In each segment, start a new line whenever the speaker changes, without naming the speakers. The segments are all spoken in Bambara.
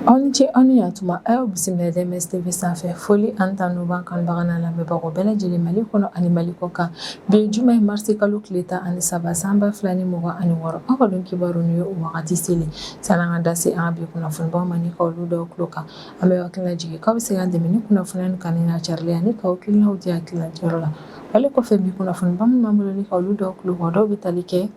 Aw ni ce, aw ni yantuma. A y'aw bisimila DMS TV sanfɛ. Foli ani tanu b'an kanubaga n'a lamɛnbagaw bɛɛ lajɛlen, Mali kɔnɔ ani Mali kɔ kan. Bi ye juma ye, marisi kalo tile 13, san 2026. Aw ka don kibaru ni ye o wagati selen. Sani an ka da se an ka bi kunnafonibaw ma ni ka olu dɔw tulo kan, an bɛ hakilina jigin k'aw bɛ se k'an dɛmɛ ni kunnafoniya nin kanu n'a carili ani k'aw hakilinaw di hakilina diyɔrɔ la. Wale kɔfɛ, bi kunnafoniba minnu b'an bolo ni ka olu dɔw tulo kan, dɔw bɛ tali kɛ: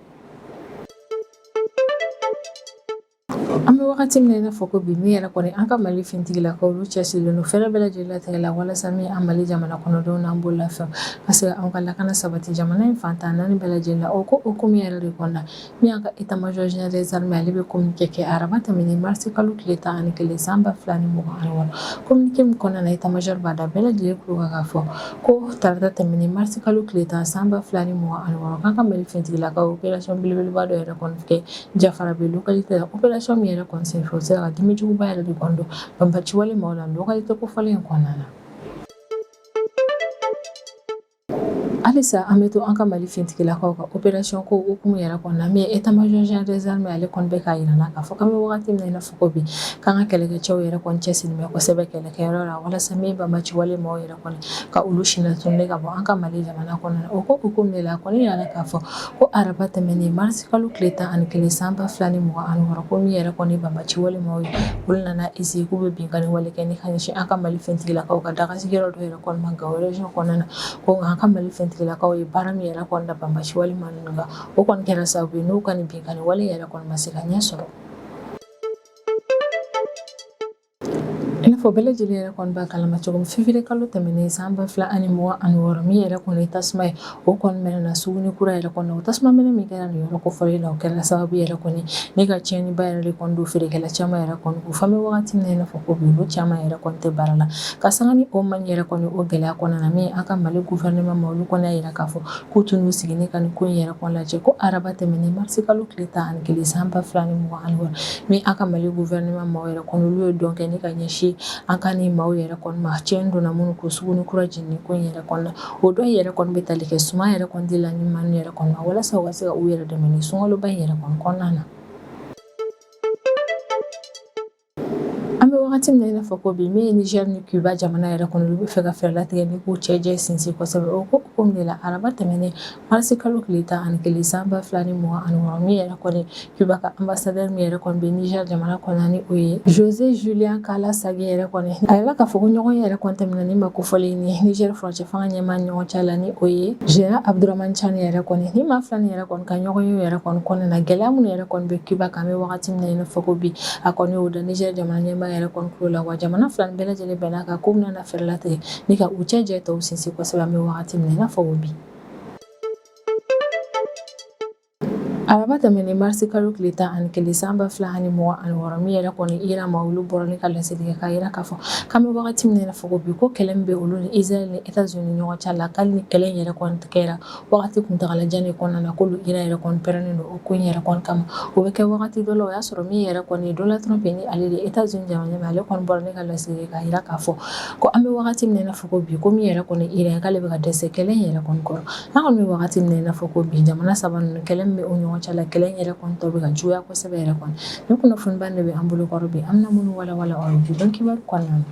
an bɛ wagati min na i n'a fɔ ko bi, min yɛrɛ kɔni an ka Mali finitigilakaw, olu cɛsirilen don fɛɛrɛ bɛɛ lajɛlen latigɛ la walasa min an Mali jamana kɔnɔdenw n'an bololafɛnw ka se an ka lakana sabati jamana in fan 14 bɛɛ lajɛlen la. O ko hukumu yɛrɛ de kɔnɔna, min y'an ka état major général des armées, ale bɛ communiqué kɛ araba tɛmɛnen, marisi kalo tile 11, san 2026. Communiqué min kɔnɔna na, état major b'a da bɛɛ lajɛlen tulo kan k'a fɔ ko tarata tɛmɛnen, marisi kalo tile 10, san 2026, k'an ka Mali finitigilakaw opération belebeleba dɔ yɛrɛ kɔni kɛ Jafarabe localité la. Opération min yɛrɛ kɔni senfɛ, u sera ka dimi juguba yɛrɛ de kɔni don banbaci wale maaw la localité kofɔlen in kɔnɔna na. Halisa an bɛ to an ka Mali finitigilakaw ka opération ko hukumu yɛrɛ kɔnɔna, min ye état major général des armées, ale kɔni bɛ k'a jira n na k'a fɔ k'an bɛ wagati min na i n'a fɔ ko bi, k'an ka kɛlɛkɛcɛw yɛrɛ kɔni cɛsirilen bɛ kosɛbɛ kɛlɛkɛyɔrɔ la walasa min banbaci wale maaw yɛrɛ kɔni ka olu sinatɔnne ka bɔ an ka Mali jamana kɔnɔna na. O ko hukumu de la, a kɔni yirala k'a fɔ ko araba tɛmɛnen, marisi kalo tile 11, san 2026, ko min yɛrɛ kɔni banbaci wale maaw ye, olu nana essayer k'u bɛ binkanni wale kɛ ni ka ɲɛsin an ka Mali finitigilakaw ka dagasigiyɔrɔ dɔ yɛrɛ kɔni ma Gawo région kɔnɔna na. Ko nka an ka Mali finitigilakaw ye baara min yɛrɛ kɔni da banbaci wale maa ninnu kan, o kɔni kɛra sababu ye n'u ka nin binkanni wale yɛrɛ kɔni ma se ka ɲɛ sɔrɔ. I n'a fɔ bɛɛ lajɛlen yɛrɛ kɔni b'a kalama cogo min, février kalo tɛmɛnen, san 2026, min yɛrɛ kɔni ye tasuma ye, o kɔni mɛnɛna Suguni Kura yɛrɛ kɔnɔ. O tasuma mɛnɛ min kɛra nin yɔrɔ kofɔlen na, o kɛra sababu yɛrɛ kɔni ne ka tiɲɛniba yɛrɛ de kɔni don feerekɛla caman yɛrɛ kɔni kun. F'an bɛ wagati min na i n'a fɔ ko bi, olu caman yɛrɛ kɔni tɛ baara la. Ka sanga ni o man yɛrɛ kɔni o gɛlɛya kɔnɔna na, min an ka Mali gouvernement ma, olu kɔni y'a jira k'a fɔ k'u tun sigi ne ka nin ko in yɛrɛ kɔni lajɛ. Ko araba tɛmɛnen, marisi kalo tile 11, san 2026, min an ka Mali gouvernement maaw yɛrɛ kɔni, olu ye dɔn kɛ ni ka ɲɛsin an ka nin maaw yɛrɛ kɔni ma, tiɲɛ donna minnu kun Suguni Kura jenini ko in yɛrɛ kɔni na. O dɔn yɛrɛ kɔni bɛ tali kɛ suman yɛrɛ kɔni di la ni maa yɛrɛ kɔni ma walasa u ka se ka u yɛrɛ dɛmɛ ni sunkaloba in yɛrɛ kɔni kɔnɔna na. An bɛ wagati min na i n'a fɔ ko bi, min ye Niger ni Cuba jamana yɛrɛ kɔnɔ, olu bɛ fɛ ka fɛɛrɛ latigɛ ni k'u cɛjɛ sinsin kosɛbɛ. O ko hukumu de la, araba tɛmɛnen, marisi kalo tile 11, san 2026, min yɛrɛ kɔni Cuba ka ambassadeur min yɛrɛ kɔni bɛ Niger jamana kɔnɔ, ni o ye José Julian Cala Sague yɛrɛ kɔni, a yɛrɛ k'a fɔ ko ɲɔgɔn yɛrɛ kɔni tɛmɛna ni ma kofɔlen ni Niger furancɛ fanga ɲɛmaa ni ɲɔgɔn cɛ la, ni o ye Général Abdourahamane Tiani yɛrɛ kɔni. Ni maa fila nin yɛrɛ kɔni ka ɲɔgɔn ye yɛrɛ kɔni kɔnɔna na, gɛlɛya minnu yɛrɛ kɔni bɛ Cuba kan, an bɛ wagati min na i n'a fɔ ko bi, a kɔni y'o da Niger jamana ɲɛmaa yɛrɛ kɔni tulo la. Wa jamana fila nin bɛɛ lajɛlen bɛn'a kan k'u bɛna fɛɛrɛ latigɛ ni ka u cɛjɛ tɔw sinsin kosɛbɛ, an bɛ wagati min na i n'a fɔ ko bi. Araba tɛmɛnen, marisi kalo tile 11, san 2026, min yɛrɛ kɔni Iran ma, olu bɔra ni ka laseli kɛ k'a jira k'a fɔ k'an bɛ wagati min na i n'a fɔ ko bi, ko kɛlɛ min bɛ olu ni Israël ni États-Unis ni ɲɔgɔn cɛ la, k'ale ni kɛlɛ in yɛrɛ kɔni kɛra wagati kuntagalajan de kɔnɔna na, k'olu Iran yɛrɛ kɔni pɛrɛnnen don o ko in yɛrɛ kɔni kama. O bɛ kɛ wagati dɔ la, o y'a sɔrɔ min yɛrɛ kɔni ye Donald Trump ni ale de États-Unis jamana ɲɛmaa, ale kɔni bɔra ni ka laseli kɛ k'a jira k'a fɔ ko an bɛ wagati min na i n'a fɔ ko bi, ko min yɛrɛ kɔni Iran, k'ale bɛ ka dɛsɛ kɛlɛ in yɛrɛ kɔni kɔrɔ. An kɔni bɛ wagati min na i n'a fɔ ko bi, jamana saba ninnu, kɛlɛ min bɛ u ɲɔgɔn cɛ la, kɛlɛ in yɛrɛ kɔni tɔ bɛ ka juguya kosɛbɛ yɛrɛ kɔni. Ni kunnafoniba de bɛ an bolo kɔrɔ bi, an bɛna minnu walawala aw ye bi don kibaru kɔnɔna na.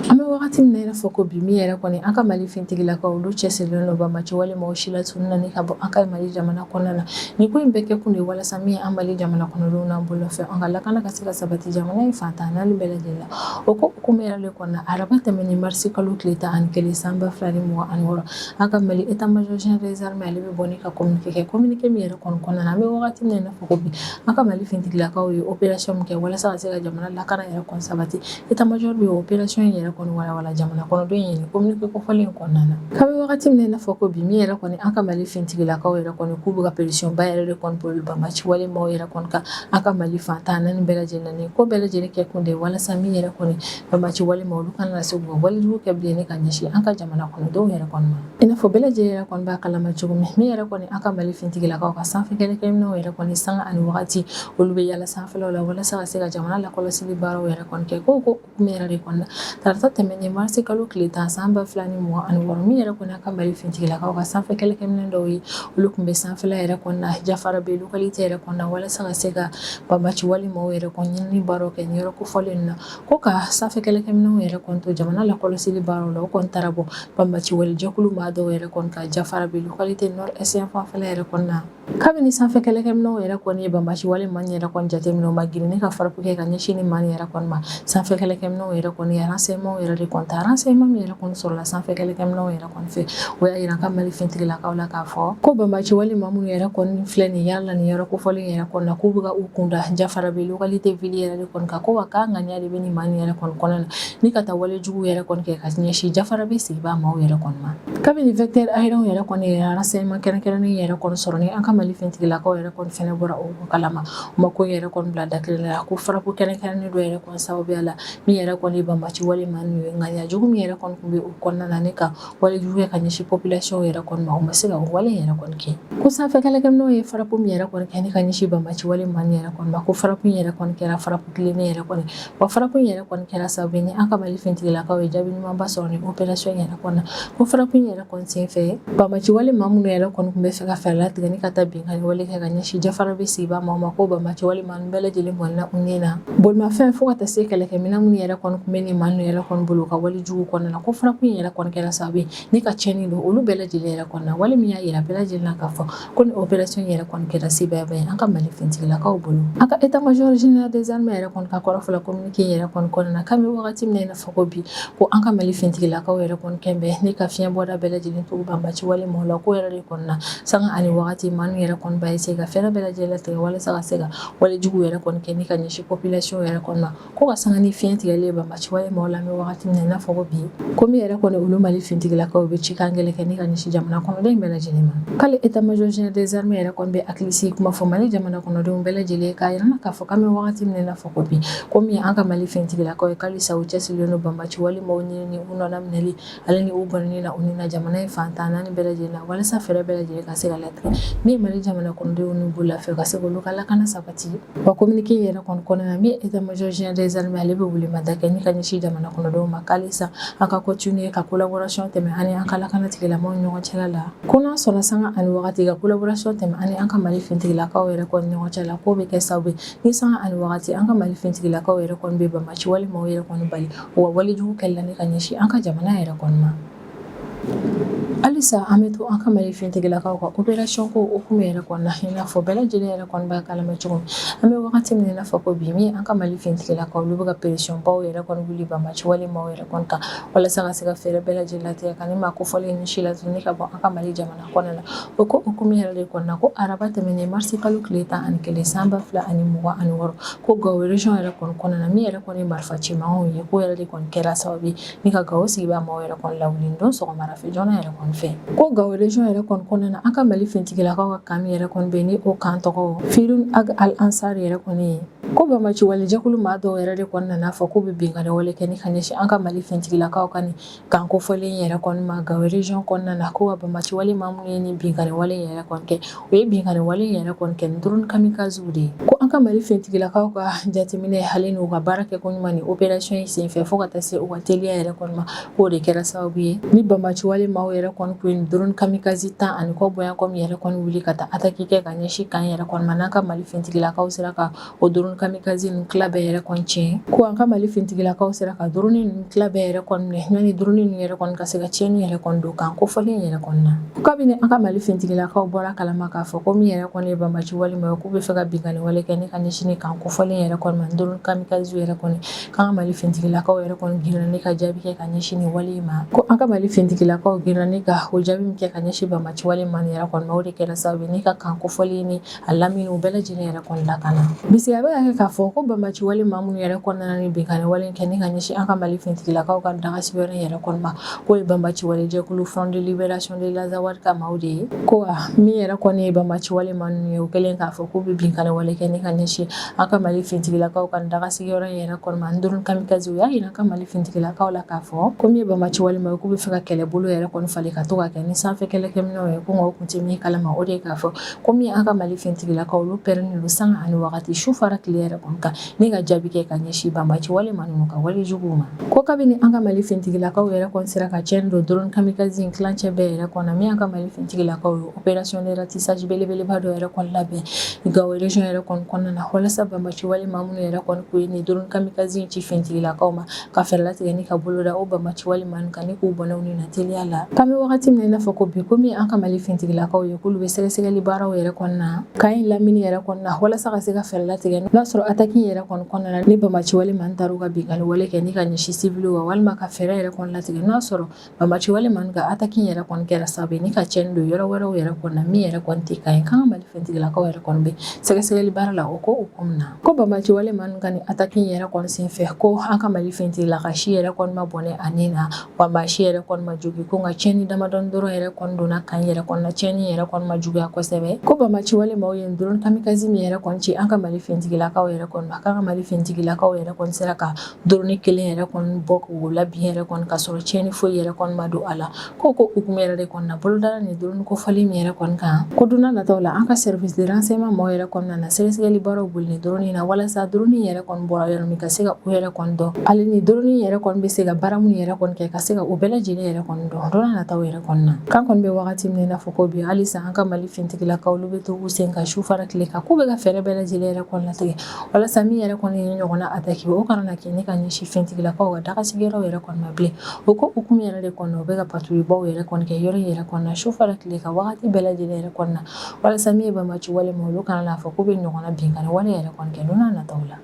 An bɛ wagati min na i n'a fɔ ko bi, min yɛrɛ kɔni an ka Mali finitigilakaw, olu cɛsirilen don banbaci wale maaw si latununi na ni ka bɔ an ka Mali jamana kɔnɔna na. Nin ko in bɛɛ kɛ kun de ye walasa min ye an Mali jamana kɔnɔdenw n'an bolofɛn, an ka lakana ka se ka sabati jamana in fan 14 bɛɛ lajɛlen la. O ko hukumu yɛrɛ de kɔnɔna, araba tɛmɛnen, marisi kalo tile 11, san 2026, an ka Mali état major général des armées, ale bɛ bɔ ni ka communiqué kɛ. Communiqué min yɛrɛ kɔni kɔnɔna na, an bɛ wagati min na i n'a fɔ ko bi, an ka Mali finitigilakaw ye opération min kɛ walasa ka se ka jamana lakana yɛrɛ kɔni sabati, état major bɛ opération in yɛrɛ kɔni walawala jamana kɔnɔdenw ye nin communiqué kofɔlen in kɔnɔna na. K'an bɛ wagati min na i n'a fɔ ko bi, min yɛrɛ kɔni an ka Mali finitigilakaw yɛrɛ kɔni, k'u bɛ ka pression ba yɛrɛ de kɔni boli banbaci wale maaw yɛrɛ kɔni kan an ka Mali fan 14 bɛɛ lajɛlen na. Nin ko bɛɛ lajɛlen kɛ kun de ye walasa min yɛrɛ kɔni banbaci wale maaw, olu kana se k'u ka walejugu kɛ bilen ni ka ɲɛsin an ka jamana kɔnɔdenw yɛrɛ kɔni ma. I n'a fɔ bɛɛ lajɛlen yɛrɛ kɔni b'a kalama cogo min, min yɛrɛ kɔni an ka Mali finitigilakaw ka sanfɛ kɛlɛkɛminɛnw yɛrɛ kɔni, sanga ani wagati, olu bɛ yaala sanfɛlaw la walasa ka se ka jamana lakɔlɔsili baaraw yɛrɛ kɔni kɛ. Ko hukumu yɛrɛ de kɔnɔna, tarata tɛmɛnen tɛmɛnen marisi kalo tile 10 san 2026, min yɛrɛ kɔni an ka Mali finitigilakaw ka sanfɛ kɛlɛkɛminɛn dɔw ye, olu tun bɛ sanfɛla yɛrɛ kɔni na Jafarabe localité yɛrɛ kɔnɔna, walasa ka se ka banbaci wale maaw yɛrɛ kɔni ɲinini baaraw kɛ nin yɔrɔ kofɔlen ninnu na. Ko ka sanfɛ kɛlɛkɛminɛnw yɛrɛ kɔni to jamana lakɔlɔsili baaraw la, o kɔni taara bɔ banbaci wale jɛkulu maa dɔw yɛrɛ kɔni kan Jafarabe localité nord est fanfɛla yɛrɛ kɔnɔna na. Kabini sanfɛ kɛlɛkɛminɛnw yɛrɛ kɔni ye banbaci wale maa yɛrɛ kɔni jateminɛ, u ma girin ni ka frappe kɛ ka ɲɛsin ni maa yɛrɛ kɔni ma. Sanfɛ kɛlɛkɛminɛnw yɛrɛ kɔni ye renseignement yɛrɛ de kɔni ta. Renseignement min yɛrɛ kɔni sɔrɔla sanfɛ kɛlɛkɛminɛnw yɛrɛ kɔni fɛ, o y'a jira an ka Mali finitigilakaw la k'a fɔ ko banbaci wale maa minnu yɛrɛ kɔni filɛ nin yala nin yɔrɔ kofɔlen yɛrɛ kɔni na, k'u bɛ ka u kun da Jafarabe localité ville yɛrɛ de kɔni kan, ko wa k'a ŋaniya de bɛ nin maa yɛrɛ kɔni kɔnɔna na ni ka taa wale jugu yɛrɛ kɔni kɛ ka ɲɛsin Jafarabe sigibaa maaw yɛrɛ kɔni ma. Kabini vecteur aérien yɛrɛ kɔni ye renseignement kɛrɛnkɛrɛnnen yɛrɛ kɔni sɔrɔ, ni an ka Mali finitigilakaw yɛrɛ kɔni fɛnɛ bɔra o kalama, u ma ko yɛrɛ kɔni bila da kelen la, ko frappe kɛrɛnkɛrɛnnen dɔ yɛrɛ kɔni sababuya la, min yɛrɛ kɔni banbaci wale maa ninnu ye, ŋaniya jugu min yɛrɛ kɔni tun bɛ u kɔnɔna na ni ka wale jugu kɛ ka ɲɛsin population yɛrɛ kɔni ma, u ma se ka o wale yɛrɛ kɔni kɛ. Ko sanfɛ kɛlɛkɛminɛnw ye frappe min yɛrɛ kɔni kɛ ni ka ɲɛsin banbaci wale maa yɛrɛ kɔni ma, ko frappe yɛrɛ kɔni kɛra frappe tilennen yɛrɛ kɔni wa. Frappe yɛrɛ kɔni kɛra sababu ye ni an ka Mali finitigilakaw ye jaabi ɲumanba sɔrɔ ni opération yɛrɛ kɔni na. Ko frappe yɛrɛ kɔni senfɛ, banbaci wale maa minnu yɛrɛ kɔni tun bɛ fɛ ka fɛɛrɛ latigɛ ni ka taa binkanni wale kɛ ka ɲɛsin Jafarabe sigibaa maaw ma, ko banbaci wale maa ninnu bɛɛ lajɛlen bɔnɛna u ni na. Bolimafɛn fo ka taa se kɛlɛkɛminɛn minnu yɛrɛ kɔni tun bɛ nin maa ninnu yɛrɛ kɔni bolo u ka wale jugu kɔnɔna na, ko frappe yɛrɛ kɔni kɛra sababu ye ni ka tiɲɛni don olu bɛɛ lajɛlen yɛrɛ kɔni na. Wale min y'a jira bɛɛ lajɛlen na k'a fɔ ko ni opération yɛrɛ kɔni kɛra sebaayaba ye an ka Mali finitigilakaw bolo. An ka état major général des armées yɛrɛ kɔni ka kɔrɔfɔ la communiqué yɛrɛ kɔni kɔnɔna na, k'an bɛ wagati min na i n'a fɔ ko bi, ko an ka Mali finitigilakaw yɛrɛ kɔni kɛn bɛ ni ka fiɲɛ bɔda bɛɛ lajɛlen tugu banbaci wale maaw la. Ko yɛrɛ de kɔni na, sanga ani wagati, maa ninnu yɛrɛ kɔni b'a essayer ka fɛɛrɛ bɛɛ lajɛlen latigɛ walasa ka se ka wale jugu yɛrɛ kɔni kɛ ni ka ɲɛsin population yɛrɛ kɔni ma. Ko ka sanga ni fiɲɛ tigɛlen ye banbaci wale maaw la, an bɛ wagati min na i n'a fɔ ko bi, ko min yɛrɛ kɔni olu Mali finitigilakaw bɛ cikan gɛlɛn kɛ ni ka ɲɛsin jamana kɔnɔden bɛɛ lajɛlen ma, k'ale état major général des armées yɛrɛ kɔni bɛ hakilisigi kuma fɔ Mali jamana kɔnɔdenw bɛɛ lajɛlen, k'a yira k'a fɔ k'an bɛ wagati min na i n'a fɔ ko bi, ko min an ka Mali finitigilakaw ye, k'alisa u cɛsirilen don banbaci wale maaw ɲinini, u nɔnaminɛli ale ni u bɔnɛni na u ni na jamana in fan 14 bɛɛ lajɛlen na, walasa fɛɛrɛ bɛɛ lajɛlen ka se ka latigɛ min ye Mali jamana kɔnɔdenw n'u bololafɛn ka se k'olu ka lakana sabati. Wa communiqué yɛrɛ kɔni kɔnɔna na, min état major général des armées, ale bɛ welemada kɛ ni ka ɲɛsin jamana kɔnɔdenw ma, k'alisa an ka continuer ka collaboration tɛmɛ ani an ka lakana tigilamaw ɲɔgɔn cɛla la. Ko n'an sɔnna sanga ani wagati ka collaboration tɛmɛ ani an ka Mali finitigilakaw yɛrɛ kɔni ɲɔgɔn cɛ la, k'o bɛ kɛ sababu ye ni sanga ani wagati an ka Mali finitigilakaw yɛrɛ kɔni bɛ banbaci wale maaw yɛrɛ kɔni bali u ka walejugu kɛli la ni ka ɲɛsin an ka jamana yɛrɛ kɔni ma. Halisa an bɛ to an ka Mali finitigilakaw ka opération ko hukumu yɛrɛ kɔnɔna na, i n'a fɔ bɛɛ lajɛlen yɛrɛ kɔni b'a kalama cogo min, an bɛ wagati min na i n'a fɔ ko bi, min an ka Mali finitigilakaw olu bɛ ka pression baw yɛrɛ kɔni wuli banbaci wale maaw yɛrɛ kɔni kan, walasa ka se ka fɛɛrɛ bɛɛ lajɛlen latigɛ ka ni maa kofɔlen ni si latunu ka bɔ an ka Mali jamana kɔnɔna na. O ko hukumu yɛrɛ de kɔnɔna, ko araba tɛmɛnen marisi kalo tile 11 san 2026, ko Gawo région yɛrɛ kɔni kɔnɔna na, min yɛrɛ kɔni ye marifa cimanw ye, ko yɛrɛ de kɔni kɛra sababu ye ni ka Gawo sigibaa maaw yɛrɛ kɔni lawuli don sɔgɔmada fɛ joona yɛrɛ kɔni fɛ. Ko Gawo région yɛrɛ kɔni kɔnɔna na, an ka Mali finitigilakaw ka camp min yɛrɛ kɔni bɛ ni o camp tɔgɔ Firun Ag Al Ansar yɛrɛ kɔni ye, ko banbaci wale jɛkulu maa dɔw yɛrɛ de kɔni nana fɔ k'u bɛ binkanni wale kɛ ni ka ɲɛsin an ka Mali finitigilakaw ka nin camp kofɔlen yɛrɛ kɔni ma Gawo région kɔnɔna na. Ko ka banbaci wale maa minnu ye nin binkanni wale yɛrɛ kɔni kɛ, u ye binkanni wale yɛrɛ kɔni kɛ ni drone kamikaze de ye. Ko an ka Mali finitigilakaw ka jateminɛ hali n'u ka baara kɛ ko ɲuman ni opération in senfɛ, fo ka taa se u ka teliya yɛrɛ kɔni ma, k'o de kɛra sababu ye ni banbaci wale maaw yɛrɛ kɔni kun ye nin drone kamikaze 10 ani kɔ bonya kɔmi yɛrɛ kɔni wuli ka taa attaque kɛ ka ɲɛsin camp yɛrɛ kɔni ma, n'an ka Mali finitigilakaw sera ka o drone kamikaze ninnu tila bɛɛ yɛrɛ kɔni tiɲɛ. Ko an ka Mali finitigilakaw sera ka drone ninnu tila bɛɛ yɛrɛ kɔni minɛ yanni drone ninnu yɛrɛ kɔni ka se ka tiɲɛni yɛrɛ kɔni don camp kofɔlen yɛrɛ kɔni na. Kabini an ka Mali finitigilakaw bɔra kalama k'a fɔ ko min yɛrɛ kɔni ye banbaci wale ma ye, k'u bɛ fɛ ka binkanni wale kɛ ni ka ɲɛsin ni camp kofɔlen yɛrɛ kɔni ma drone kamikaze yɛrɛ kɔni, k'an ka Mali finitigilakaw yɛrɛ kɔni girinna ni ka jaabi kɛ ka ɲɛsin nin wale in ma. Ko an ka Mali finitigilakaw girinna ni ka o jaabi min kɛ ka ɲɛsin banbaci wale ma nin yɛrɛ kɔni ma, o de kɛra sababu ye ni ka camp kofɔlen ni a lamini u bɛɛ lajɛlen yɛrɛ kɔni lakana. Bisigiya bɛ ka kɛ k'a fɔ ko banbaci wale maa minnu yɛrɛ kɔni nana ni binkanni wale kɛ ni ka ɲɛsin an ka Mali finitigilakaw ka daga sigiyɔrɔ yɛrɛ kɔni ma, k'o ye banbaci wale jɛkulu Front de Libération de l'Azawad ka maaw de ye. Ko wa min yɛrɛ kɔni ye banbaci wale maa ninnu ye, o kɛlen k'a fɔ k'u bɛ binkanni wale kɛ ni ni ka ɲɛsin an ka Mali finitigilakaw ka dagasigiyɔrɔ in yɛrɛ kɔni ma drone kamikaze. U y'a jira an ka Mali finitigilakaw la k'a fɔ ko min ye banbaanci wale maa ye, k'u bɛ fɛ ka kɛlɛbolo yɛrɛ kɔni falen ka to ka kɛ ni sanfɛ kɛlɛkɛminɛnw ye, ko nka u tun tɛ min kalama, o de ye k'a fɔ ko min an ka Mali finitigilakaw, olu pɛrɛnnen don sanga ani wagati, su fara tile yɛrɛ kɔni kan, ni ka jaabi kɛ ka ɲɛsin banbaanci wale maa ninnu ka wale juguw ma. Ko kabini an ka Mali finitigilakaw yɛrɛ kɔni sera ka tiɲɛni don drone kamikaze in tilancɛ bɛɛ yɛrɛ kɔnɔ, min an ka Mali finitigilakaw ye opération de ratissage belebeleba dɔ yɛrɛ kɔni labɛn Gao région yɛrɛ kɔni kɔnɔna na, walasa banbaanci wale maa minnu yɛrɛ kɔni k'u ye nin drone kamikaze in ci finitigilakaw ma, ka fɛɛrɛ latigɛ ni ka boloda o banbaanci wale maa ninnu kan ni k'u bɔnɛ u ni na teliya la. K'an bɛ wagati min na i n'a fɔ ko bi, komi an ka Mali finitigilakaw ye k'olu bɛ sɛgɛsɛgɛli baaraw yɛrɛ kɔnɔna camp in lamini yɛrɛ kɔnɔna, walasa ka se ka fɛɛrɛ latigɛ n'a sɔrɔ attaque in yɛrɛ kɔni kɔnɔna na, ni banbaanci wale maa taar'u ka binkanni wale kɛ ni ka ɲɛsin civil ma, walima ka fɛɛrɛ yɛrɛ kɔni latigɛ n'a sɔrɔ banbaanci wale maa ka attaque in yɛrɛ kɔni kɛra sababu ye ni ka tiɲɛni don yɔrɔ wɛrɛw yɛrɛ kɔni na, min yɛrɛ kɔni tɛ camp ye. K'an ka Mali finitigilakaw yɛrɛ kɔni bɛ sɛgɛsɛgɛli baara la o ko hukumu na. Ko banbaanci wale maa ka nin attaque in yɛrɛ kɔni senfɛ, ko an ka Mali finitigilaka si yɛrɛ kɔni ma bɔnɛ a ni na, wa maa si yɛrɛ kɔni ma jogin, ko nka tiɲɛni damadɔni dɔrɔn yɛrɛ kɔni donna camp yɛrɛ kɔni na, tiɲɛni yɛrɛ kɔni ma juguya kosɛbɛ. Ko banbaanci wale maaw ye drone kamikaze min yɛrɛ kɔni ci an ka Mali finitigilakaw yɛrɛ kɔni ma, k'an ka Mali finitigilakaw yɛrɛ kɔni sera ka drone kelen yɛrɛ kɔni bɔ k'o labin yɛrɛ kɔni, ka sɔrɔ tiɲɛni foyi yɛrɛ kɔni ma don a la. Ko hukumu yɛrɛ de kɔni na bolodara nin drone kofɔlen min yɛrɛ kɔni kan, ko don nataw la, an ka service de renseignement maaw yɛrɛ kɔni na sɛgɛsɛgɛli baaraw boli nin drone in na, walasa drone yɛrɛ kɔni bɔra yɔrɔ min, ka se ka o yɛrɛ kɔni dɔn, ale ni drone yɛrɛ kɔni bɛ se ka baara minnu yɛrɛ kɔni kɛ, ka se ka o bɛɛ lajɛlen yɛrɛ kɔni dɔn don nataw yɛrɛ kɔni na. K'an kɔni bɛ wagati min na i n'a fɔ ko bi, halisa an ka Mali finitigilakaw, olu bɛ to u sen kan su fara tile kan, k'u bɛ ka fɛɛrɛ bɛɛ lajɛlen yɛrɛ kɔni latigɛ walasa min yɛrɛ kɔni ye ɲɔgɔnna attaque, o kana na kɛ ni ka ɲɛsin finitigilakaw ka dagasigiyɔrɔ yɛrɛ kɔni ma bilen. O ko hukumu yɛrɛ de kɔnɔ, u bɛ ka patrouille baw yɛrɛ kɔni kɛ yɔrɔ yɛrɛ kɔnɔ na, su fara tile kan, wagati bɛɛ lajɛlen yɛrɛ kɔnɔ na, walasa min ye banbaanci wale ma, olu kana n'a fɔ k'u bɛ ɲɔgɔnna binkanni wale yɛrɛ kɔni kɛ don nataw la.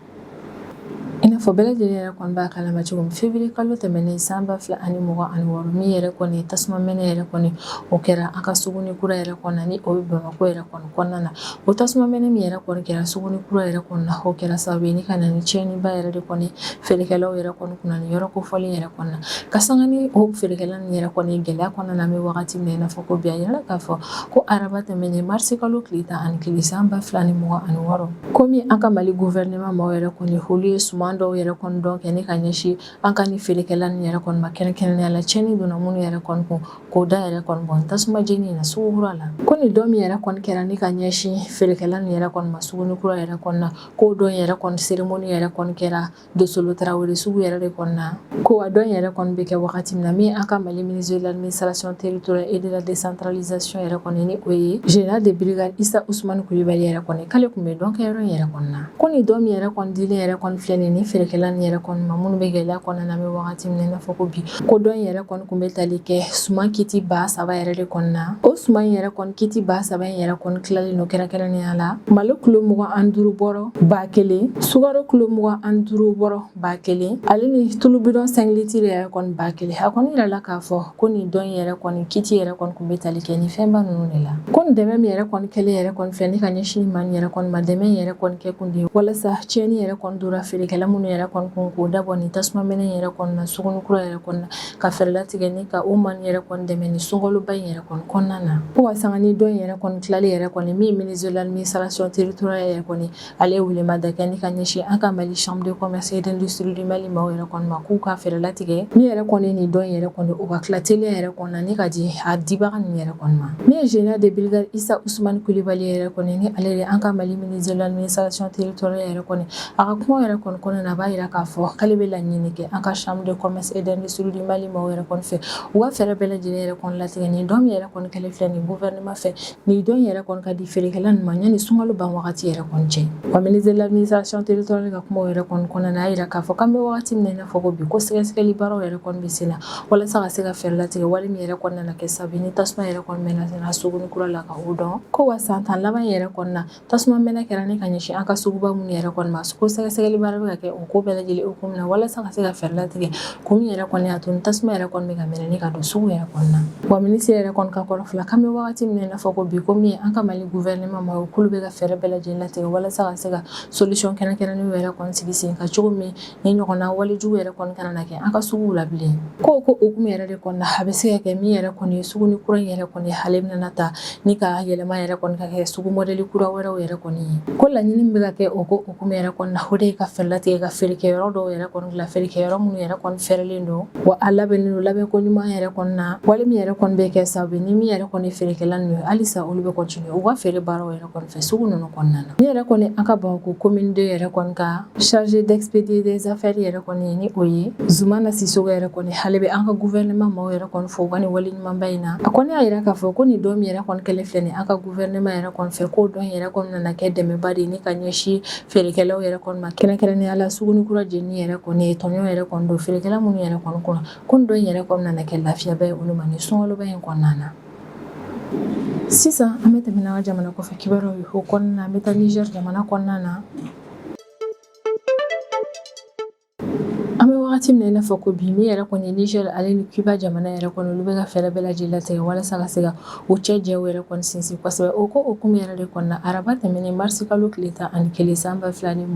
I n'a fɔ bɛɛ lajɛlen yɛrɛ kɔni b'a kalama cogo min, février kalo tɛmɛnen san 2026, min yɛrɛ kɔni ye tasuma mɛnɛ yɛrɛ kɔni, o kɛra an ka Suguni Kura yɛrɛ kɔnɔ, ni o bɛ Bamakɔ yɛrɛ kɔni kɔnɔna na. O tasuma mɛnɛ min yɛrɛ kɔni kɛra Suguni Kura yɛrɛ kɔnɔ na, o kɛra sababu ye ni ka na ni tiɲɛniba yɛrɛ de kɔni feerekɛlaw yɛrɛ kɔni kunna ni yɔrɔ kofɔlen yɛrɛ kɔnɔ na. Ka sanga ni o feerekɛla ninnu yɛrɛ kɔni gɛlɛya kɔnɔna na, an bɛ wagati min na i n'a fɔ ko bi, a yirala k'a fɔ ko araba tɛmɛnen marisi kalo tile 11 san 2026, komi an ka Mali gouvernement maaw yɛrɛ kɔni, olu ye suman dɔw yɛrɛ kɔni dɔn kɛ ni ka ɲɛsin an ka ni feerekɛla ninnu yɛrɛ kɔni ma, kɛrɛnkɛrɛnnenya la tiɲɛni donna minnu yɛrɛ kɔni kun, k'o da yɛrɛ kɔni bɔn tasuma jeni na sugu kura la. Ko nin dɔn min yɛrɛ kɔni kɛra ni ka ɲɛsin feerekɛla ninnu yɛrɛ kɔni ma Suguni Kura yɛrɛ kɔni na, k'o dɔn yɛrɛ kɔni cérémonie yɛrɛ kɔni kɛra Dosolo Tarawele sugu yɛrɛ de kɔnɔna na. Ko wa dɔn yɛrɛ kɔni bɛ kɛ wagati min na, min an ka Mali ministre de l'administration territoriale et de la décentralisation yɛrɛ kɔni, ni o ye général de brigade Issa Ousmane Coulibaly yɛrɛ kɔni, k'ale tun bɛ dɔn kɛyɔrɔ in yɛrɛ kɔnɔna na. Ko nin dɔn min yɛrɛ kɔni dilen yɛrɛ kɔni filɛ nin ni feerekɛla nin yɛrɛ kɔni ma, minnu bɛ gɛlɛya kɔnɔna na, an bɛ wagati min na i n'a fɔ ko bi, ko dɔn yɛrɛ kɔni tun bɛ tali kɛ suman kiti 3000 yɛrɛ de kɔnɔna na. O suman in yɛrɛ kɔni kiti 3000 in yɛrɛ kɔni tilalen don kɛrɛnkɛrɛnnenya la: malo kilo 25 bɔrɔ 1000, sukaro kilo 25 bɔrɔ 1000, ale ni tulu bidɔn 5 litres yɛrɛ kɔni 1000. A kɔni yirala k'a fɔ ko nin dɔn yɛrɛ kɔni kiti yɛrɛ kɔni tun bɛ tali kɛ ni fɛnba ninnu de la. Ko nin dɛmɛ min yɛrɛ kɔni kɛlen yɛrɛ kɔni filɛ ni ka ɲɛsin maa yɛrɛ kɔni ma, dɛmɛ yɛrɛ kɔni kɛ kun de ye walasa tiɲɛni yɛrɛ kɔni donna feerekɛla minnu yɛrɛ kɔni kun, k'o dabɔ nin tasuma mɛnɛ yɛrɛ kɔni na Suguni Kura yɛrɛ kɔni na, ka fɛɛrɛ latigɛ ni ka o maa yɛrɛ kɔni dɛmɛ ni sunkaloba in yɛrɛ kɔni kɔnɔna na. Ko wa sanga ni dɔn yɛrɛ kɔni tilali yɛrɛ kɔni, min ministre de l'administration territoriale yɛrɛ kɔni, ale ye welemada kɛ ni ka ɲɛsin an ka Mali chambre de commerce et d'industrie du Mali maaw yɛrɛ kɔni ma, k'u ka fɛɛrɛ latigɛ min yɛrɛ kɔni nin dɔn yɛrɛ kɔni, o ka tila teliya yɛrɛ kɔni na ni ka di a dibaga ninnu yɛrɛ kɔni ma. Min ye général de brigade Issa Ousmane Coulibaly yɛrɛ kɔni, ni ale de an ka Mali ministre de l'administration territoriale yɛrɛ kɔni, a ka kuma yɛrɛ kɔni kɔnɔna na, a b'a yira k'a fɔ k'ale bɛ laɲini kɛ an ka chambre de commerce et d'industrie du Mali maaw yɛrɛ kɔni fɛ, u ka fɛɛrɛ bɛɛ lajɛlen yɛrɛ kɔni latigɛ nin dɔn min yɛrɛ kɔni kɛlen filɛ nin gouvernement fɛ, nin dɔn yɛrɛ kɔni ka di feerekɛla ninnu ma yanni sunkalo ban wagati yɛrɛ kɔni cɛ. Wa ministre de l'administration territoriale ka kuma yɛrɛ kɔni kɔnɔna na, a y'a yira k'a fɔ k'an bɛ wagati min na i n'a fɔ ko bi, ko sɛgɛsɛgɛli baaraw yɛrɛ kɔni bɛ sen na walasa ka se ka fɛɛrɛ latigɛ wale min yɛrɛ kɔni nana kɛ sababu ni tasuma yɛrɛ kɔni mɛnɛ Suguni Kura la, ka o dɔn. Ko wa san 10 laban yɛrɛ kɔni na, tasuma mɛnɛ kɛra ni ka ɲɛsin an ka suguba minnu yɛrɛ kɔni ma, ko sɛgɛsɛgɛli baara bɛ ka kɛ o ko bɛɛ lajɛlen hukumu na walasa ka se ka fɛɛrɛ latigɛ kun min yɛrɛ kɔni y'a to ni tasuma yɛrɛ kɔni bɛ ka mɛnɛ ni ka don sugu yɛrɛ kɔnɔna na. Wa minisiri yɛrɛ kɔni ka kɔrɔfɔ la, k'an bɛ wagati min na i n'a fɔ ko bi, ko min ye an ka Mali gouvernement ma, k'olu bɛ ka fɛɛrɛ bɛɛ lajɛlen latigɛ walasa ka se ka solution kɛrɛnkɛrɛnnenw yɛrɛ kɔni sigi sen kan cogo min ni ɲɔgɔnna walejugu yɛrɛ kɔni kana na kɛ an ka suguw la bilen. Ko hukumu yɛrɛ de kɔnɔna, a bɛ se ka kɛ min yɛrɛ kɔni ye sugu ni kura in yɛrɛ kɔni ale bɛna ta ni ka yɛlɛma yɛrɛ kɔni ka kɛ sugu mɔdɛli kura wɛrɛw yɛrɛ kɔni ye. Ko laɲini bɛ ka kɛ o ko hukumu yɛrɛ kɔnɔna, o de ye ka fɛɛrɛ latigɛ ka feerekɛyɔrɔ dɔw yɛrɛ kɔni dilan, feerekɛyɔrɔ minnu yɛrɛ kɔni fɛrɛlen don wa a labɛnnen don labɛnko ɲuman yɛrɛ kɔni na, wale min yɛrɛ kɔni bɛ kɛ sababu ye ni min yɛrɛ kɔni feerekɛla ninnu ye, halisa olu bɛ continuer u ka feere baaraw yɛrɛ kɔni fɛ sugu ninnu kɔnɔna na. Min yɛrɛ kɔni an ka Bamakɔ commune 2 yɛrɛ kɔni ka chargé d'expédier des affaires yɛrɛ kɔni ye, ni o ye Zumana Sisoko yɛrɛ kɔni, ale bɛ an ka gouvernement maaw yɛrɛ kɔni fo u ka nin wale ɲumanba in na. A kɔni y'a yira k'a fɔ ko nin don min yɛrɛ kɔni kɛlen filɛ nin an ka gouvernement yɛrɛ kɔni fɛ, k'o don yɛrɛ kɔni nana kɛ dɛmɛba de ye ni ka ɲɛsin feerekɛlaw yɛrɛ kɔni ma, kɛrɛnkɛrɛnnenya la sugu ni kura jeni yɛrɛ kɔni ye tɔɲɔ yɛrɛ kɔni don feerekɛla minnu yɛrɛ kɔni kunna, ko nin don yɛrɛ kɔni nana kɛ lafiyaba ye olu ma nin sunkaloba in kɔnɔna na. Sisan an bɛ tɛmɛ n'an ka jamana kɔfɛ kibaruyaw ye. O kɔnɔna na, an bɛ taa Niger jamana kɔnɔna na. An bɛ wagati min na i n'a fɔ ko bi, min yɛrɛ kɔni Niger ale ni Cuba jamana yɛrɛ kɔni, olu bɛ ka fɛɛrɛ bɛɛ lajɛlen latigɛ walasa ka se ka u cɛ jɛw yɛrɛ kɔni sinsin kosɛbɛ. O ko hukumu yɛrɛ de kɔnɔna, araba tɛmɛnen marisi kalo tile 11 san 2026,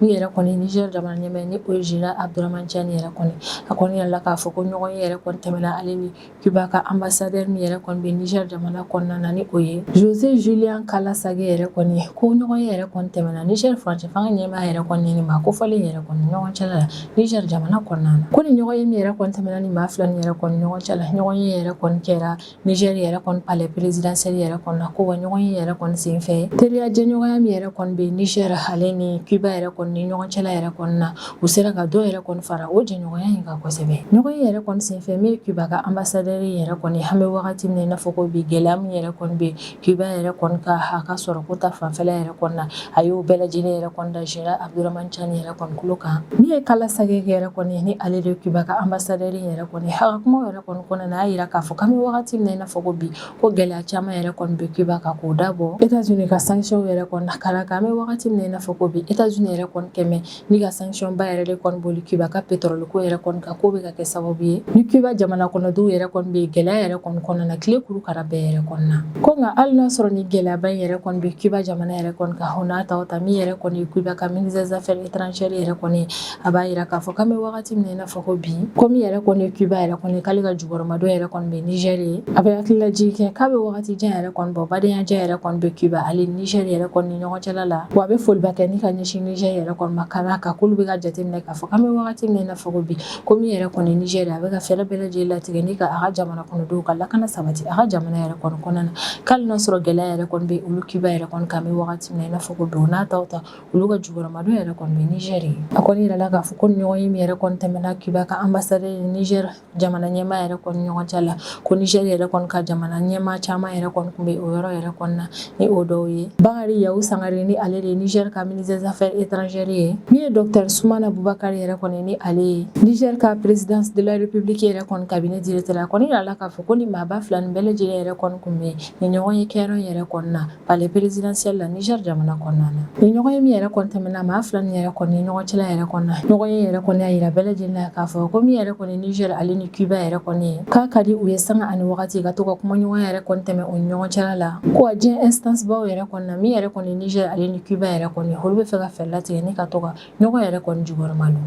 min yɛrɛ kɔni Niger jamana ɲɛmaa, ni o ye Général Abdourahamane Tiani yɛrɛ kɔni, a kɔni yɛrɛ la k'a fɔ ko ɲɔgɔn ye yɛrɛ kɔni tɛmɛna ale ni Cuba ka ambassadeur min yɛrɛ kɔni bɛ Niger jamana kɔnɔna na, ni o ye José Julian Kala Sague yɛrɛ kɔni, ko ɲɔgɔn ye yɛrɛ kɔni tɛmɛna Niger furancɛ fanga ɲɛmaa yɛrɛ kɔni ni maa kofɔlen yɛrɛ kɔni ɲɔgɔn cɛla la Niger jamana kɔnɔna na. Ko ni ɲɔgɔn ye min yɛrɛ kɔni tɛmɛna ni maa fila ni yɛrɛ kɔni ɲɔgɔn cɛla, ɲɔgɔn ye yɛrɛ kɔni kɛra Niger yɛrɛ kɔni palais présidentiel yɛrɛ kɔni na. Ko wa ɲɔgɔn ye yɛrɛ kɔni senfɛ, teriya jɛɲɔgɔnya min yɛrɛ kɔni bɛ Niger ale ni Cuba yɛrɛ kɔni ni ɲɔgɔn cɛla yɛrɛ kɔni na, u sera ka dɔ yɛrɛ kɔni fara o jɛɲɔgɔnya in kan kosɛbɛ. Ɲɔgɔn ye yɛrɛ kɔni senfɛ, min ye Cuba ka ambassadeur yɛrɛ kɔni, an bɛ wagati min na i n'a fɔ ko bi, gɛlɛya min yɛrɛ kɔni bɛ Cuba yɛrɛ kɔni ka a ka sɔrɔ ko ta fanfɛla yɛrɛ kɔni na, a y'o bɛɛ lajɛlen yɛrɛ kɔni da Général Abdourahamane Tiani yɛrɛ kɔni tulo kan. Min ye Kala Sague yɛrɛ kɔni, ni ale de ye Cuba ka ambassadeur yɛrɛ kɔni, a ka kuma yɛrɛ kɔni kɔnɔna na, a y'a jira k'a fɔ k'an bɛ wagati min na i n'a fɔ ko bi, ko gɛlɛya caman yɛrɛ kɔni bɛ Cuba kan, k'o dabɔ États-Unis ka sanction yɛrɛ kɔni na kala kan. An bɛ wagati min na i n'a fɔ ko bi, États-Unis yɛrɛ kɔni kɛmɛ ni ka sanction ba yɛrɛ de kɔni boli Cuba ka pétrole ko yɛrɛ kɔni kan, k'o bɛ ka kɛ sababu ye ni Cuba jamana kɔnɔdenw yɛrɛ kɔni bɛ gɛlɛya yɛrɛ kɔni kɔnɔna na, tile kuru kara bɛɛ yɛrɛ kɔni na. Ko nka hali n'a sɔrɔ ni gɛlɛyaba in yɛrɛ kɔni bɛ Cuba jamana yɛrɛ kɔni kan, o n'a ta o ta, min yɛrɛ kɔni ye Cuba ka ministre des affaires étrangères yɛrɛ kɔni, a b'a yira k'a fɔ k'an bɛ wagati min na i n'a fɔ ko bi, ko min yɛrɛ kɔni ye Cuba yɛrɛ kɔni, k'ale ka jukɔrɔmadon yɛrɛ kɔni bɛ Niger ye. A bɛ hakililajigin kɛ k'a bɛ wagati jan yɛrɛ kɔni bɔ, badenya jan yɛrɛ kɔni bɛ Cuba ale Niger yɛrɛ kɔni ni ɲɔgɔn cɛla la. Wa a bɛ foliba kɛ ni ka ɲɛsin Niger yɛrɛ kɔni ma, ka d'a kan k'olu bɛ ka jateminɛ k'a fɔ k'an bɛ wagati min na i n'a fɔ ko bi, ko min yɛrɛ kɔni Niger, a bɛ ka fɛɛrɛ bɛɛ lajɛlen latigɛ ni ka a ka jamana kɔnɔdenw ka lakana sabati a ka jamana yɛrɛ kɔni kɔnɔna na, k'hali n'a sɔrɔ gɛlɛya yɛrɛ kɔni bɛ olu Cuba yɛrɛ kɔni kan, an bɛ wagati min na i n'a fɔ ko bi, o n'a ta o ta, olu ka jukɔrɔmadon yɛrɛ kɔni bɛ Niger ye. A kɔni yirala k'a fɔ ko ɲɔgɔn ye min yɛrɛ kɔni tɛmɛna Cuba ka ambassadeur ni Niger jamana ɲɛmaa yɛrɛ kɔni ɲɔgɔn cɛ la, ko Niger yɛrɛ kɔni ka jamana ɲɛmaa caman yɛrɛ kɔni tun bɛ o yɔrɔ yɛrɛ kɔni na, ni o dɔw ye Bakari Yawu Sangare, ni ale de ye Niger ka ministre des affaires étrangères ye, min ye docteur Sumana Bubakari yɛrɛ kɔni, ni ale ye Niger ka présidence de la République yɛrɛ kɔni cabinet directeur. A kɔni yirala k'a fɔ ko ni maaba fila nin bɛɛ lajɛlen yɛrɛ kɔni tun bɛ nin ɲɔgɔn ye kɛyɔrɔ yɛrɛ kɔni na palais présidentiel la Niger jamana kɔnɔna na. Ni ɲɔgɔn ye min yɛrɛ kɔni tɛmɛna maa fila nin yɛrɛ kɔni ɲɔgɔn cɛla yɛrɛ kɔni na, ɲɔgɔn ye yɛrɛ kɔni y'a yira bɛɛ lajɛlen na k'a fɔ ko min yɛrɛ kɔni Niger ale ni Cuba yɛrɛ kɔni ye, k'a ka di u ye sanga ani wagati ka to ka kumaɲɔgɔnya yɛrɛ kɔni tɛmɛ u ni ɲɔgɔn cɛla la. Ko wa diɲɛ instance baw yɛrɛ kɔni na, min yɛrɛ kɔni Niger ale ni Cuba yɛrɛ kɔni, olu bɛ fɛ ka fɛɛrɛ latigɛ ni ka to ka ɲɔgɔn yɛrɛ kɔni jukɔrɔma don.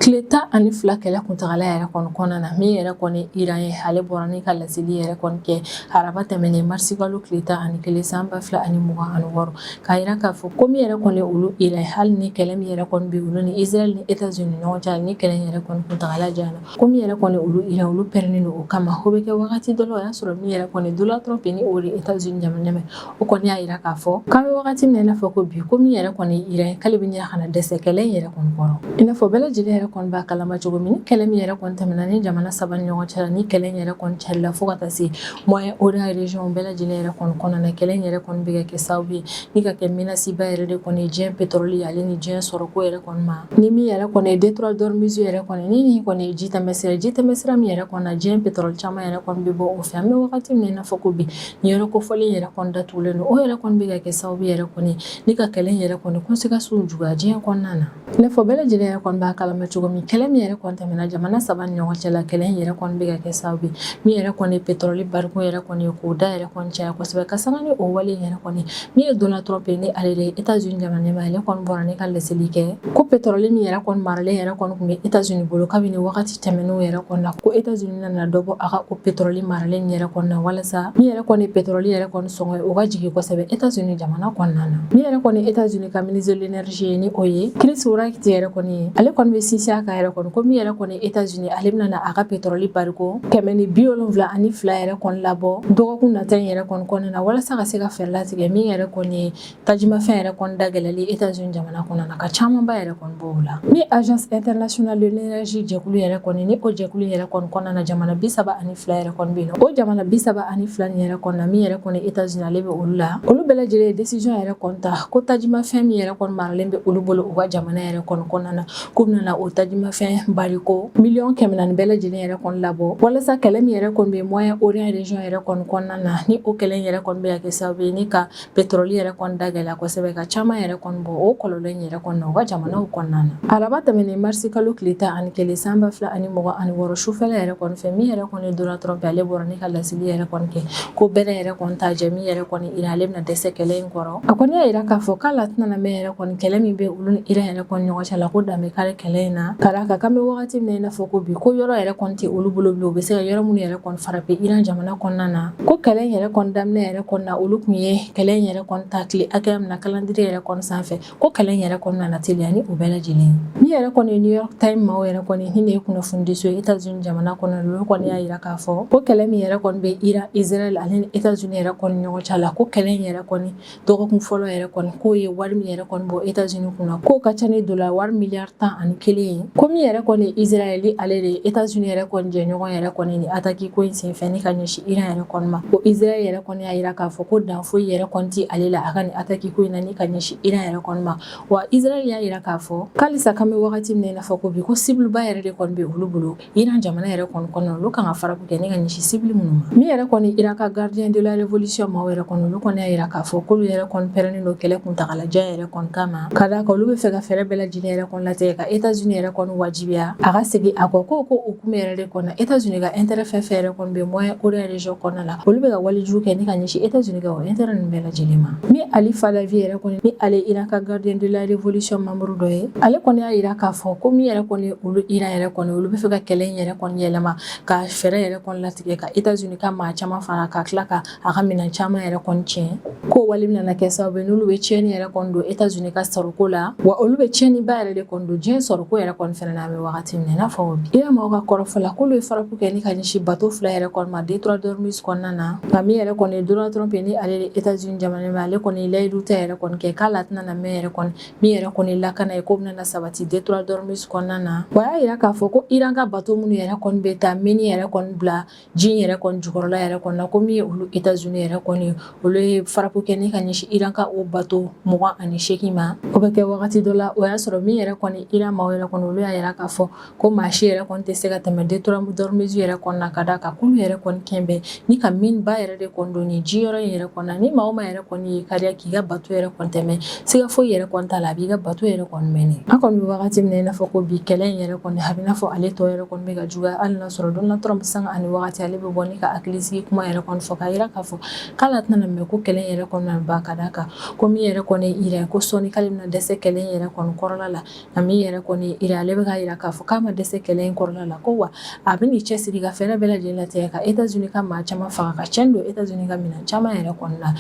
Tile 12 kɛlɛ kuntagala yɛrɛ kɔni kɔnɔna na, min yɛrɛ kɔni Iran ye, ale bɔra ni ka laseli yɛrɛ kɔni kɛ araba tɛmɛnen marisi kalo tile 11 san 2026, k'a yira k'a fɔ ko min yɛrɛ kɔni olu Iran, hali ni kɛlɛ min yɛrɛ kɔni bɛ olu ni Israël ni États-Unis ɲɔgɔn cɛ, ni kɛlɛ yɛrɛ kɔni kuntagala janyana, ko min yɛrɛ kɔni olu Iran, olu pɛrɛnnen don o kama. O bɛ kɛ wagati dɔ la, o y'a sɔrɔ min yɛrɛ kɔni Donald Trump, ni o de États-Unis jamana ɲɛmaa, o kɔni y'a yira k'a fɔ k'an bɛ wagati min na i n'a fɔ ko bi, ko min yɛrɛ kɔni Iran, k'ale bɛ ɲɛ ka na dɛsɛ kɛlɛ in yɛrɛ kɔni kɔrɔ, i n'a fɔ bɛɛ lajɛlen yɛrɛ kɔni. kɔni b'a kalama cogo min, kɛlɛ min yɛrɛ kɔni tɛmɛna ni jamana saba ni ɲɔgɔn cɛ la, ni kɛlɛ in yɛrɛ kɔni carila fo ka taa se Moyen-Orient région bɛɛ lajɛlen yɛrɛ kɔni kɔnɔna na, kɛlɛ in yɛrɛ kɔni bɛ ka kɛ sababu ye ni ka kɛ menace ba yɛrɛ de kɔni ye diɲɛ pétrole ale ni diɲɛ sɔrɔko yɛrɛ kɔni ma. Ni min yɛrɛ kɔni ye détroit d'Ormuz yɛrɛ kɔni, ni nin kɔni ye ji tɛmɛsira, ji tɛmɛsira min yɛrɛ kɔni na diɲɛ pétrole caman yɛrɛ kɔni bɛ bɔ o fɛ. An bɛ wagati min na i n'a fɔ ko bi, nin yɔrɔ kofɔlen yɛrɛ kɔni datugulen don. O yɛrɛ kɔni bɛ ka kɛ sababu yɛrɛ kɔni ni ka kɛlɛ in yɛrɛ kɔni conséquences juguya diɲɛ kɔnɔna na. I n'a fɔ bɛɛ lajɛlen yɛrɛ kɔni b'a kalama cogo min, kɛlɛ min yɛrɛ kɔni tɛmɛna jamana saba ni ɲɔgɔn cɛ la, kɛlɛ in yɛrɛ kɔni bɛ ka kɛ sababu ye min yɛrɛ kɔni ye pétrole bariko yɛrɛ kɔni ye k'o da yɛrɛ kɔni caya kosɛbɛ. Ka sanga ni o wale in yɛrɛ kɔni, min ye Donald Trump ye, ni ale de ye États-Unis jamana ɲɛmaa, ale kɔni bɔra ni ka laseli kɛ ko pétrole min yɛrɛ kɔni maralen yɛrɛ kɔni tun bɛ États-Unis bolo kabini wagati tɛmɛnenw yɛrɛ kɔni na, ko États-Unis nana dɔ bɔ a ka o pétrole maralen yɛrɛ kɔni na, walasa min yɛrɛ kɔni pétrole yɛrɛ kɔni sɔngɔ ye, o ka jigin kosɛbɛ États-Unis jamana kɔnɔna na. Min yɛrɛ kɔni États-Unis ka ministre de l'énergie ye, ni o ye Chris Wright yɛrɛ kɔni ye, ale kɔni bɛ sinsin a kan yɛrɛ kɔni ko min yɛrɛ kɔni États-Unis, ale bɛna na a ka pétrole bariko 172 yɛrɛ kɔni labɔ dɔgɔkun nata in yɛrɛ kɔni kɔnɔna na, walasa ka se ka fɛɛrɛ latigɛ min yɛrɛ kɔni ye tajimafɛn yɛrɛ kɔni da gɛlɛyali États-Unis jamana kɔnɔna na, ka camanba yɛrɛ kɔni bɔ o la. Ni Agence internationale de l'énergie jɛkulu yɛrɛ kɔni, ni o jɛkulu yɛrɛ kɔni kɔnɔna na, jamana 32 yɛrɛ kɔni bɛ yen. O jamana 32 nin yɛrɛ kɔni na, min yɛrɛ kɔni États-Unis ale bɛ olu la, olu bɛɛ lajɛlen ye décision yɛrɛ kɔni ta ko tajimafɛn min yɛrɛ kɔni maralen bɛ olu bolo u ka jamana yɛrɛ kɔni kɔnɔna na, k'u bɛna o tajimafɛn bariko 400 miliyɔn bɛɛ lajɛlen yɛrɛ kɔni labɔ, walasa kɛlɛ min yɛrɛ kɔni bɛ Moyen-Orient région yɛrɛ kɔni kɔnɔna na, ni o kɛlɛ in yɛrɛ kɔni bɛ ka kɛ sababu ye ni ka pétrole yɛrɛ kɔni da gɛlɛya kosɛbɛ, ka caman yɛrɛ kɔni bɔ o kɔlɔlɔ in yɛrɛ kɔni na u ka jamanaw kɔnɔna na. Araba tɛmɛnen, marisi kalo tile 11 san 2026, sufɛla yɛrɛ kɔni fɛ, min yɛrɛ kɔni Donald Trump, ale bɔra ni ka laseli yɛrɛ kɔni kɛ ko bɛrɛ yɛrɛ kɔni t'a jɛ min yɛrɛ kɔni Iran, ale bɛna dɛsɛ kɛlɛ in kɔrɔ. A kɔni y'a yira k'a fɔ k'ale tɛna na mɛn yɛrɛ kɔni kɛlɛ min bɛ olu ni Iran yɛrɛ kɔni ɲɔgɔn cɛ la, ko dan bɛ kari kɛlɛ in na, ka d'a kan k'an bɛ wagati min na i n'a fɔ ko bi, ko yɔrɔ yɛrɛ kɔni tɛ olu bolo bilen u bɛ se ka yɔrɔ minnu yɛrɛ kɔni frapper Iran jamana kɔnɔna na. Ko kɛlɛ in yɛrɛ kɔni daminɛ yɛrɛ kɔni na, olu tun ye kɛlɛ in yɛrɛ kɔni ta tile hakɛya min na calendrier yɛrɛ kɔni sanfɛ, ko kɛlɛ in yɛrɛ kɔni nana teliya ni o bɛɛ lajɛlen ye. Min yɛrɛ kɔni New York Times maaw yɛrɛ kɔni, ni nin ye kunnafonidiso ye États-Unis jamana kɔnɔ, olu kɔni y'a yira k'a fɔ ko kɛlɛ min yɛrɛ kɔni bɛ Iran, Israël ale ni États-Unis yɛrɛ kɔni ɲɔgɔn cɛ la, ko kɛlɛ in yɛrɛ kɔni dɔgɔkun fɔlɔ yɛrɛ kɔni, k'o ye wari min yɛrɛ kɔni bɔ États-Unis kunna, k'o ka ca ni dollar wari miliyari 11 ye. Ko min yɛrɛ kɔni Israël, ale de ye États-Unis yɛrɛ kɔni jɛɲɔgɔn yɛrɛ kɔni ni attaque ko in senfɛ ni ka ɲɛsin Iran yɛrɛ kɔni ma, ko Israël yɛrɛ kɔni y'a yira k'a fɔ ko dan foyi yɛrɛ kɔni tɛ ale la a ka nin attaque ko in na ni ka ɲɛsin Iran yɛrɛ kɔni ma. Wa Israël y'a yira k'a fɔ k'alisa k'an bɛ wagati min na i n'a fɔ ko bi, ko cible ba yɛrɛ de kɔni bɛ olu bolo Iran jamana yɛrɛ kɔni kɔnɔ, olu kan ka frappe kɛ ni ka ɲɛsin cible minnu ma. Min yɛrɛ kɔni Iran ka gardien de la révolution maaw yɛrɛ kɔni, olu kɔni y'a yira k'a fɔ k'olu yɛrɛ kɔni pɛrɛnnen don kɛlɛ kuntagalajan yɛrɛ kɔni kama, ka d'a kan olu bɛ fɛ ka fɛɛrɛ bɛɛ lajɛlen yɛrɛ kɔni latigɛ ka États-Unis yɛrɛ kɔni wajibiya a ka segin a kɔ. Ko hukumu yɛrɛ de kɔnɔ, États-Unis ka intérêt fɛn fɛn yɛrɛ kɔni bɛ Moyen-Orient région kɔnɔna la, olu bɛ ka walejugu kɛ ni ka ɲɛsin États-Unis ka o intérêt ninnu bɛɛ lajɛlen ma. Min Ali Fadavi yɛrɛ kɔni, ni ale Iran ka gardien de la révolution membre dɔ ye, ale kɔni y'a yira k'a fɔ ko min yɛrɛ kɔni olu Iran yɛrɛ kɔni, olu bɛ fɛ ka kɛlɛ in yɛrɛ kɔni yɛlɛma ka fɛɛrɛ yɛrɛ kɔni latigɛ ka États-Unis ka maa caman fara, ka tila ka a ka minɛn caman yɛrɛ kɔni tiɲɛ, ko wale bɛna kɛ sababu ye n'olu bɛ tiɲɛni yɛrɛ kɔni don États-Unis ka sɔrɔko la, wa olu bɛ tiɲɛniba yɛrɛ de kɔni don diɲɛ sɔrɔko yɛrɛ kɔni fɛnɛ na. An bɛ wagati min na i n'a fɔ bi, Iran maaw ka kɔrɔfɔ la, k'olu ye frappe kɛ ni ka ɲɛsin bateau fila yɛrɛ kɔni ma détroit d'Ormuz kɔnɔna na. Nka min yɛrɛ kɔni ye Donald Trump ye, ni ale de États-Unis jamana ɲɛmaa, ale kɔni ye layidu ta yɛrɛ kɔni kɛ k'ale tɛna na mɛn yɛrɛ kɔni min yɛrɛ kɔni lakana ye, k'o bɛna sabati détroit d'Ormuz kɔnɔna na. Wa a y'a yira k'a fɔ ko Iran ka bateau minnu yɛrɛ kɔni bɛ taa mine yɛrɛ kɔni bila ji yɛrɛ kɔni jukɔrɔla yɛrɛ kɔni na, ko min ye olu États-Unis yɛrɛ kɔni, olu ye frappe kɛ ni ka ɲɛsin Iran ka o bateau 28 ma. O bɛ kɛ wagati dɔ la, o y'a sɔrɔ min yɛrɛ kɔni Iran maaw yɛrɛ kɔni, olu y'a yira k'a fɔ ko maa si yɛrɛ kɔni tɛ se ka tɛmɛ détroit d'Ormuz yɛrɛ kɔni na, ka d'a kan k'olu yɛrɛ kɔni kɛn bɛ ni ka mine ba yɛrɛ de kɔni don nin ji yɔrɔ in yɛrɛ kɔni na. Ni maa o maa yɛrɛ kɔni ye kariya k'i ka bateau yɛrɛ kɔni tɛmɛ, siga foyi yɛrɛ kɔni t'a la, a b'i ka bateau yɛrɛ kɔni mɛnɛ. An kɔni bɛ wagati min na i n'a fɔ ko bi, kɛlɛ in yɛrɛ kɔni, a bɛ n'a fɔ ale tɔ yɛrɛ kɔni bɛ ka juguya, hali n'a sɔrɔ Donald Trump sanga ani wagati ale bɛ bɔ ni ka hakilisigi kuma yɛrɛ kɔni fɔ, k'a yira k'a fɔ k'ale tɛna mɛn ko kɛlɛ in yɛrɛ kɔni na ban, ka d'a kan ko min yɛrɛ kɔni Iran, ko sɔɔni k'ale bɛna dɛsɛ kɛlɛ in yɛrɛ kɔni kɔrɔla la. Nka min yɛrɛ kɔni Iran, ale bɛ k'a yira k'a fɔ k'a ma dɛsɛ kɛlɛ in kɔrɔla la, ko wa a bɛ n'i cɛsiri ka fɛɛrɛ bɛɛ lajɛlen latigɛ ka États-Unis ka maa caman faga, ka tiɲɛni don États-Unis ka minɛn caman yɛrɛ kɔni na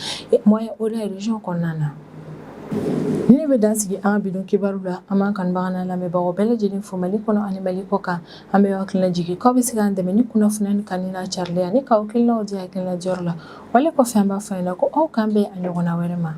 Moyen-Orient région kɔnɔna na. Ni ne bɛ dan sigi an ka bi don kibaru la. An b'an kanubaga n'an lamɛnbagaw bɛɛ lajɛlen fo Mali kɔnɔ ani Mali kɔ kan. An bɛ hakilina jigin k'aw bɛ se k'an dɛmɛ ni kunnafoniya kanu n'a carilen ani k'aw hakilinaw di hakilina jɔyɔrɔ la. Wale kɔfɛ, an b'a fɔ aw ɲɛna ko aw k'an bɛn a ɲɔgɔnna wɛrɛ ma.